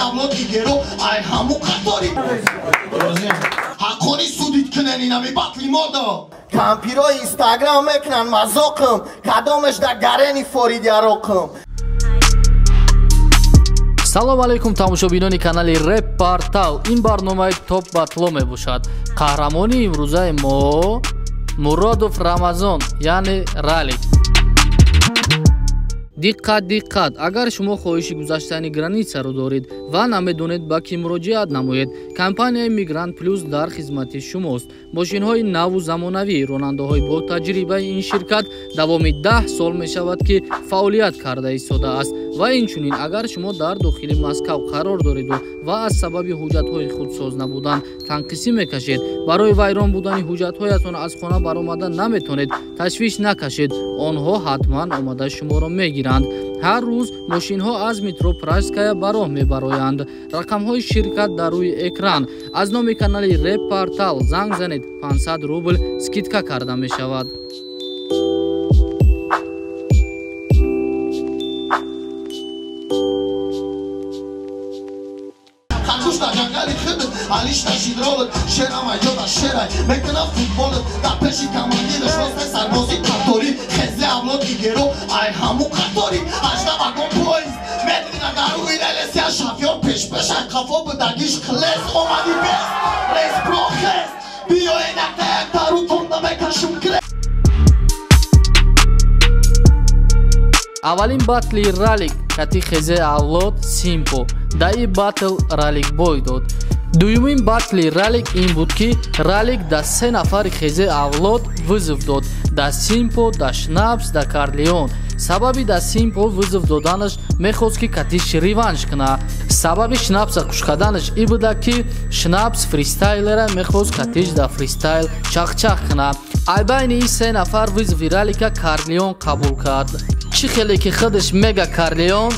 Авлод Игеро ай ҳаму қатори ҳаққони судит кунен инами батли мода. Кампирои Инстаграм мекунанд мазоқим, кадомеш да гарени фориди ароқим. Салом алейкум тамошобинони канали Реп Портал. Ин барномаи Топ Батло мебошад. Қаҳрамони имрӯзаи мо Муродов Рамазон, яъне Ралик. Диққат, диққат! Агар шумо хоҳиши гузаштани границаро доред ва намедонед ба кӣ муроҷиат намоед, компанияи Мигрант Плюс дар хизмати шумост. Мошинҳои наву замонавӣ, ронандаҳои бо таҷрибаи ин ширкат давоми 10 сол мешавад, ки фаъолият карда истодааст. Ва инчунин агар шумо дар дохили Москав қарор дореду ва аз сабаби ҳуҷҷатҳои худсоз набудан танқисӣ мекашед, барои вайрон будани ҳуҷҷатҳоятон аз хона баромада наметонед, ташвиш накашед, онҳо ҳатман омада шуморо мегиранд. Ҳар рӯз мошинҳо аз метро Пражская ба роҳ мебароянд. Рақамҳои ширкат дар рӯи экран. Аз номи канали Реп Портал занг занед, 500 рубл скидка карда мешавад. Хакушта ҷангали хидт, алишта шидролат, шерам айҷода шерай, мекунам футболат, дар пеши командираш росте сарбози қатори, Хезе Авлод Игеро ай ҳаму қатори, 18 вагон поезд, медленно дар рӯи релсия шофёр пешпешай қафо будагиш хлес, омади бес, респрохес, биёед якта якта рӯтон намекашум кре. Аввалин батли Ралик кати Хезе Авлод Симпо. Даи батл Ралик бой дод. Дуюмин батли Ралик ин буд, ки Ралик да се нафари Хезе Авлод вызов дод: да Симпо, да Шнапс, да Карлеон. Сабаби да Симпо вызов доданаш мехост, ки катиш реванш куна. Сабаби Шнапса кушкаданаш и буда, ки Шнапс фристайлера мехост катиш да фристайл чахчах куна. Айбайни ин се нафар вызови Ралика Карлеон қабул кард. Чӣ хеле ки худаш мега Карлеон: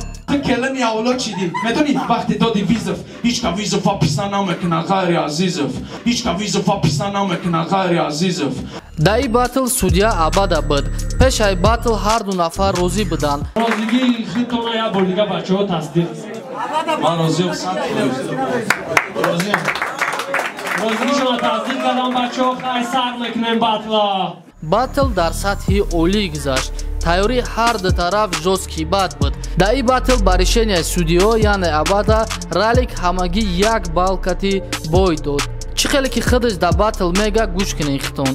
Келани авлод чиди, медони вақте доди вызов, ҳичка вызова писа намекуна ғайри Азизов, ҳичка вызова писа намекуна ғайри Азизов. Даи батл судья Абада буд. Пешаи батл ҳар ду нафар розӣ буданд. Розигии худтонро як бор дига бачаҳо тасдиқ. Ман розиам. Розиам. Розигишонро тасдиқ кардам бачаҳо, хай сар мекунем батла. Батл дар сатҳи олӣ гузашт. Тайёрии ҳар ду тараф жёсткий бад буд. Даи батл ба решенияи судиё, яъне Абада, Ралик ҳамагӣ 1 балл кати бой дод. Чӣ хеле ки худаш да батл мега, гӯш кунед хитон.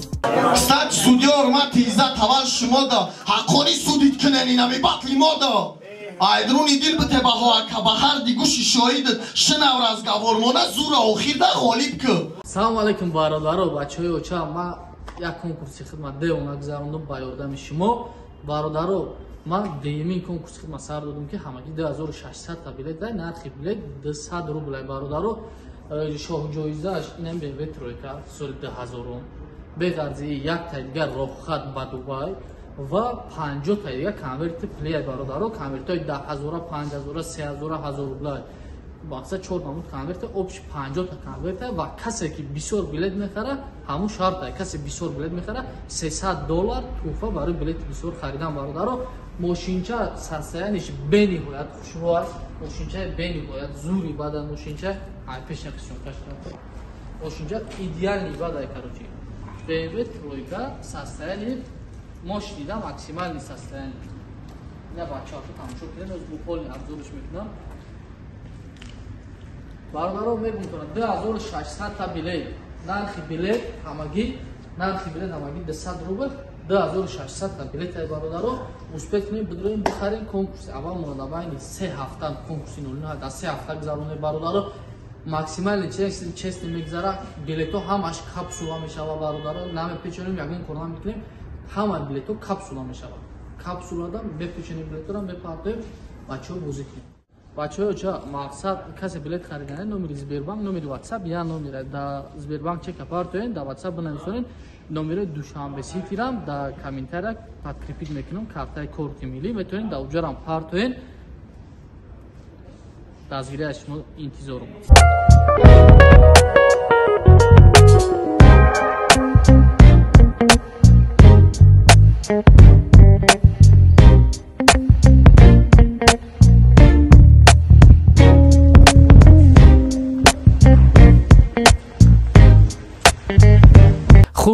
Кстати, судьё ҳурмати иззат аввал шумо да, ҳаққони судит кунен инами батли мода. Айдруни дил бите баҳо ака, ба ҳар дигӯши шоҳидат шинав разговор мона зура охир да ғолиб ку. Салом алейкум бародаро, бачаҳои оча, ман як конкурси хидмат девона гузарондум ба ёрдами шумо. Бародаро, ман дуюмин конкурси хидмат сар додум, ки ҳамагӣ 2600 та билет дай, нархи билет 200 рублай. Бародаро, шоҳҷоизааш инам BMW тройка соли 2000, беғарзи як та дигар роҳхат ба Дубай ва 50 та дигар конверти плей. Бародаро, конвертҳои 10000, 5000, 3000, 1000 рублай. Мақсад 4 намуд конверта, общ 50 та конверта. Ва касе ки бисёр билет мехара, ҳамун шарта, касе бисёр билет мехара, 300 доллар туҳфа барои билети бисёр харидан. Бародаро, мошинча состояниш бениҳоят хушрӯ аст, мошинчаи бениҳоят зури бада, мошинча ай пешна қисёнкаш, мошинча идеальный бада. Короче, BMW тройка состояние мощный да, максимальный состояние. Ина бачаҳо тамошо кунед, оз бо полный обзорш мекунам. Бародаро, мегум кунам 2600 та билет, нархи билет ҳамагӣ, нархи билет ҳамагӣ 200 рубл, 2600 та билет ай. Бародаро, успеть кунем, бидроем, бихарем. Конкурси аввал монда байни 3 ҳафта, конкурси 09 дар 3 ҳафта гузаронем. Бародаро, максимально честно мегузара, билетҳо ҳамаш капсула мешава. Бародаро, намепечонем, ягон кор намекунем, ҳама билетҳо капсула мешава. Капсулада мепечонем билетҳоро, мепартоем, бачаҳо бозӣ кунем. Бачаҳо, ча мақсад касе билет харидане, номери Сбербанк, номери WhatsApp, я номера да Сбербанк чека партоен, да WhatsApp бинависонед, номери Душанбе Ситирам да комментария подкрепить мекунам, картаи корти миллӣ метавонед да уҷарам партоен. Дастгирӣ аз шумо интизорум.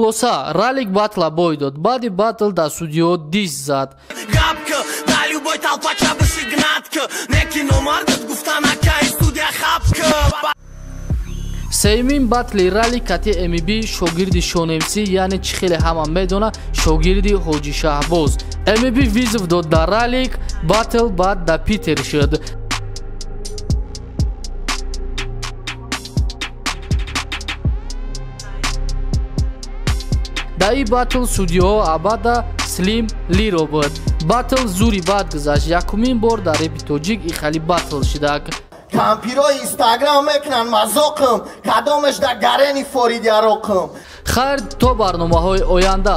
Хулоса, Ралик батла бой дод. Баъди батл дар судиё дис зад. Гапка, да любой толпача биши гнатка, неки номардат гуфтан акай студия хапка. Сеюмин батли Ралик кати МБ, шогирди Шонемсӣ, яъне чӣ хеле ҳама медона, шогирди Ҳоҷи Шаҳбоз. МБ вызов дод дар Ралик, батл баъд да Питер шуд. Дар ин батл судиҳо Абада, Слим, Лиро буд. Батл зури бад гузашт. Якумин бор дар репи тоҷик ихали батл шидак. Кампирои Инстаграм мекунанд мазоқим, кадомеш да гарени форидяроқим. Хайр, то барномаҳои оянда.